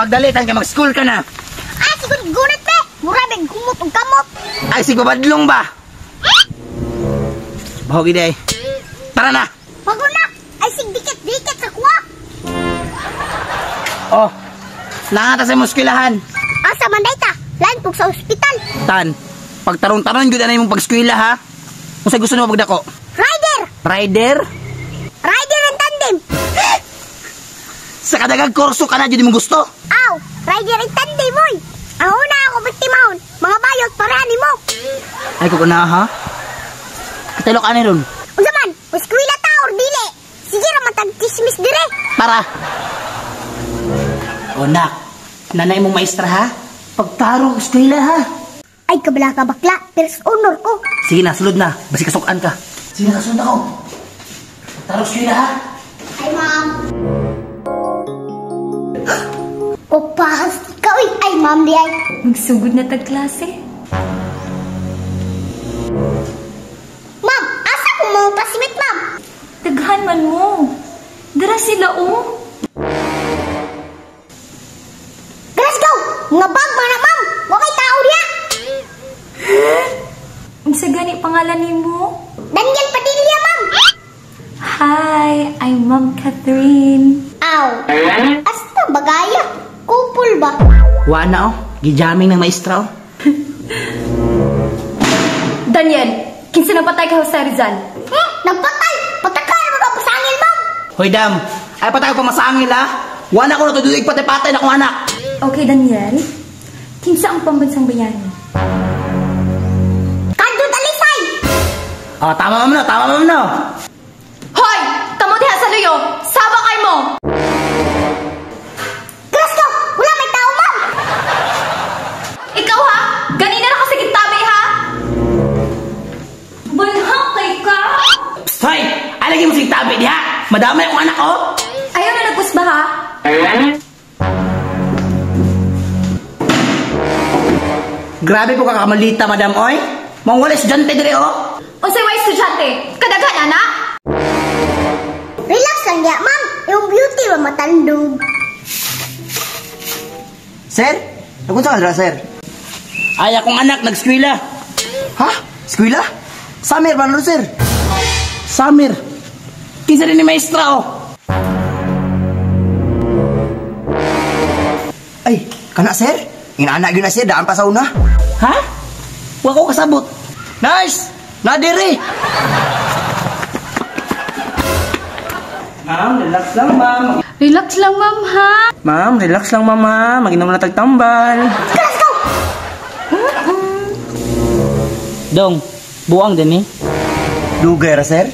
Pagdalitan ka mag-school ka na. Ah, siguro gunit be. Mura be gumot og kamot. Ay, sige badlong ba? Bahog ide. Tara na. Bago na. Ay sig dikit-dikit sa kuha. Oh. Nangata sa muskilahan. Asa man day ta? Lain pug sa ospital. Tan, pagtarong-taron gyud anay imong pagskwela ha. Unsa gusto nimo pagdako? Rider! Rider? Rider in tandem. Sa kadagang kurso ka na jud imong gusto. Aw, rider in tandem oy. Ang una ako biktimahon, mga bayot para nimo. Ay ko na ha. Katalo ka ni ron. Unsa man? Eskwela ta or dili? Sige ra man tag chismis dire. Tara. O nak, nanay mong maestra ha. Pagtarong eskwela ha. Ay kabala ka bakla, pero sa honor ko. Sige na, sulod na. Basi kasukan ka. Sige na, kasunod ako. Pagtarong eskwela ha. Ay ma'am. Kopahas ka oy. Ay ma'am di ay. Magsugod na tag klase. Ma'am, asa ko mo pasimit ma'am? Daghan man mo. Dara sila oh. Let's go. Mga bag man na ma'am. Wa kay tao diha. Unsa gani pangalan nimo? Daniel Padilla ma'am. Hi, I'm Ma'am Catherine. Aw. Asta bagaya. Kupol ba? Wa na oh. Gijamming ng maestra oh. Daniel, kinsa nagpatay ka Jose Rizal? Nagpatay! Pataka naman ako pasangil, ma'am! Hoy dam, ay patay ko pamasangil ha. Wa na ko natuduig patay-patay na akong anak. Okay, Daniel. Kinsa ang pambansang bayani? Kando Dalisay! Oh, tama ma'am no, tama ma'am no. Hoy! Tamo diha sa luyo! Saba kay mo! Grasko! Wala may tao, ma'am! Ikaw ha? Ganina na kasi tabi ha? Balhakay ka! Psst, hoy! Alagay mo sa tabi diha! Madamay akong anak oh! Ayaw na nagpusba ha? Grabe po kakamalita, madam oy! Mong wala estudyante dire oh! Unsay way estudyante? Kadaghan anak! Relax lang diha, ma'am! Yung beauty ba matandog? Sir? Nagunsa ka dira, sir? Ay, akong anak, nag-skwela. Ha? Skwela? Summer man sir? Summer? Kinsa din ni maestra, oh? Ay, kana, sir? Inaanak yun na, sir. Daan pa sa una. Ha? Wa ko kasabot. Nice! Nadiri! Ma'am, relax lang, ma'am. Relax lang, ma'am, ha? Ma'am, relax lang, ma'am, ha? Mag-inom na tagtambal. Let's go! Dong, buang din eh. Dugay ra, sir.